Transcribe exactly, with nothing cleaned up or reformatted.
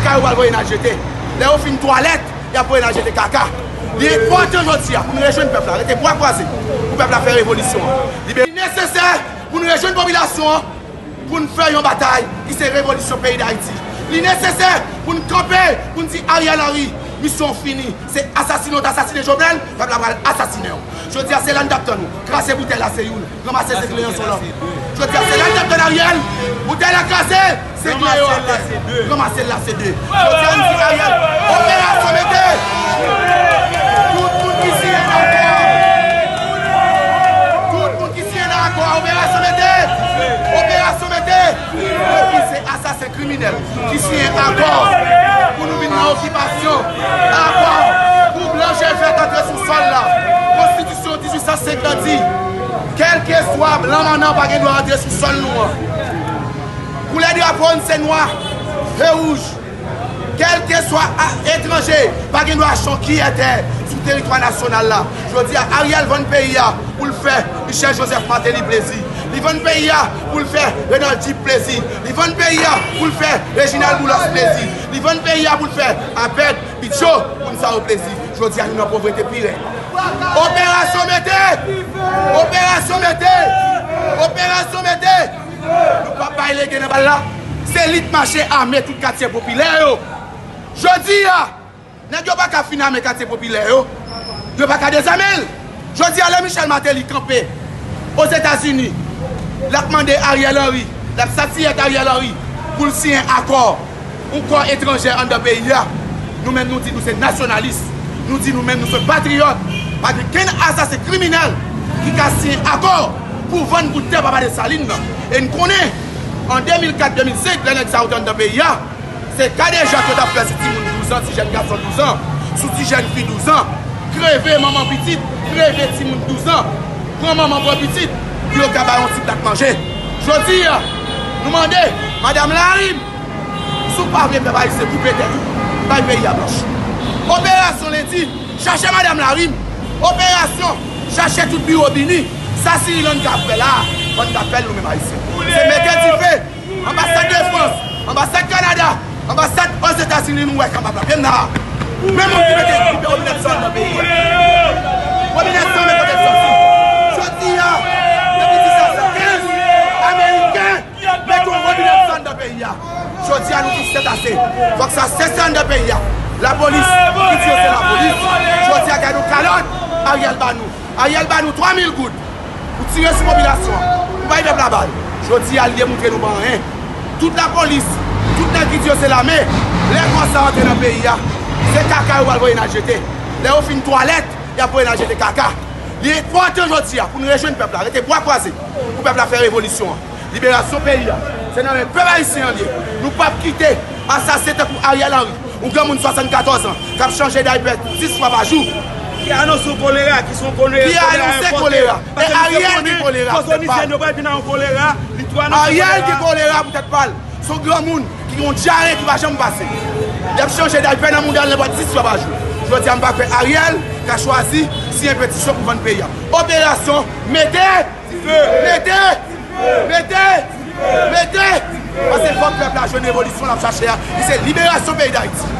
Kaka yo pral voye n al jete. Lè yo fin twalèt, y ap voye n al jete kaka. Li enpòtan jodi a pou n rejwenn pèp la, rete bra kwaze pou pèp la fè revolisyon an. Li nesesè pou n rejwenn popilasyon an, pou n fè yon batay ki se revolisyon peyi Dayiti. Li nesesè pou n kanpe, pou n di Ariel Henry, misyon w fini. Se asasine w t asasine Jovenel, pèp la pral asasinen w. Jodi a se la n t ap tann ou. Kraze boutèy la se youn, ranmase se kleyon se lòt. Jodi a se la n t ap tann Ariel, boutèy la kraze, se kleyon atè. Ranmase l la se de. Jodi a n di Ariel, operasyon mete! Tout moun ki siyen akò, tout moun ki siyen akò a, operasyon mete! Operasyon mete! Epi se asasen kriminèl ki siyen akò pou nou vin nan okipasyon, akò pou blan je vèt antre sou sòl la. Konstitisyon dizuit san senk lan di, kèlkeswa blan mannan pa gen dwa antre sou sòl nou an. Koulè drapo n se nwa e wouj. Kèlkeswa a etranje pa gen dwa achte yon kiyè tè sou teritwa nasyonal la. Jodi a, Ariel vann peyi a pou l fè Michel Joseph Martelly plezi. Li vann peyi a pou l fè Reynold Tchip plezi. Li vann peyi a pou l fè Reginald Boulos plezi. Li vann peyi a pou l fè Abed, Pitcho, moun sa yo plezi. Jodi a, nou nan povrete pi rèd. Operasyon mete! Operasyon mete! Operasyon mete! Nou p ap bay lege nan bal la. Se lit mache ame tout katye popilè yo. Jodi a, nèg yo pa ka fin ame katye popilè yo. Yo pa ka dezame l. Jodi a, lè Michel Martelly kanpe Ozetazini, l ap mande Ariel Henry, l ap satiyèt Ariel Henry pou l siyen akò yon kò etranjè anndan peyi a. Nou menm, nou di nou se nasyonalis. Nou di nou menm nou se patriyòt. Pa gen kenn asasen kriminèl ki ka siyen akò pou vann bout tè Papa Desalin nan. E n konnen, an de mil kat, de mil senk, lè nèg sa yo te anndan peyi a, se kadejak yo t ap fè sou timoun douz an, ti jèn gason douz an, sou ti jèn fi douz an, kreve manman pitit, kreve timoun douz an, pran manman, pran pitit, pou yo ka bay yon ti plat manje. Jodi a, nou mande, Madanm Larim, si w pa vle pèp ayisyen koupe tèt ou, bay peyi a blanch. Operasyon lendi, chache Madanm Larim. Operasyon, chache tout biwo BINUH. Sa Sirilann ka fè la, bann kapèl nou menm ayisyen. Se mete dife. Anbasad de Frans, anbasad Kanada, anbasad Ozetazini, nou wè kapab la. Menm la. Men moun ki mete, ki mete Robinetson nan peyi a. Robinetson, men kote l soti. Jodi a, depi diznèf san kenz, Ameriken mete yon Robinetson nan peyi a. Jodi a, nou di sètase. Fòk sa sese anndan peyi a. Lapolis, ki di yo se lapolis. Jodi a, gade yon kalòt Ariel ba nou. Ariel ba nou twa mil goud pou tire sou popilasyon an, pou bay pèp la bal. Jodi a, li demontre nou pa anyen. Tout lapolis, tout nèg ki di yo se lame, lè kò sa antre nan peyi a, se kaka yo pral voye n al jete. Lè yo fin twalèt, y ap voye n al jete kaka. Li enpòtan jodi a pou n rejwenn pèp la, rete bwa kwaze pou pèp la fè revolisyon an. Liberasyon peyi a, se nan men pèp ayisyen an l ye. Nou p ap kite asasen tankou Ariel Henry, yon granmoun swasannkatòz an, k ap chanje daypè sis fwa pa jou. Ki anonse yon kolera, ki se yon kolera, ki anonse kolera. E Ariel gen kolera pou tèt pa l. Ariel gen kolera pou tèt pa l. Se yon granmoun ki gen yon dyare ki pa janm pase. Y ap chanje daypè nan mouda l nenpòt sis fwa pa jou. Jodi a, m pa kwè Ariel ka chwazi siyen petisyon pou vann peyi a. Operasyon mete Mete! Mete! Mete! Paske fòk pèp la jwenn revolisyon l ap chache a, ki se liberasyon peyi Dayiti.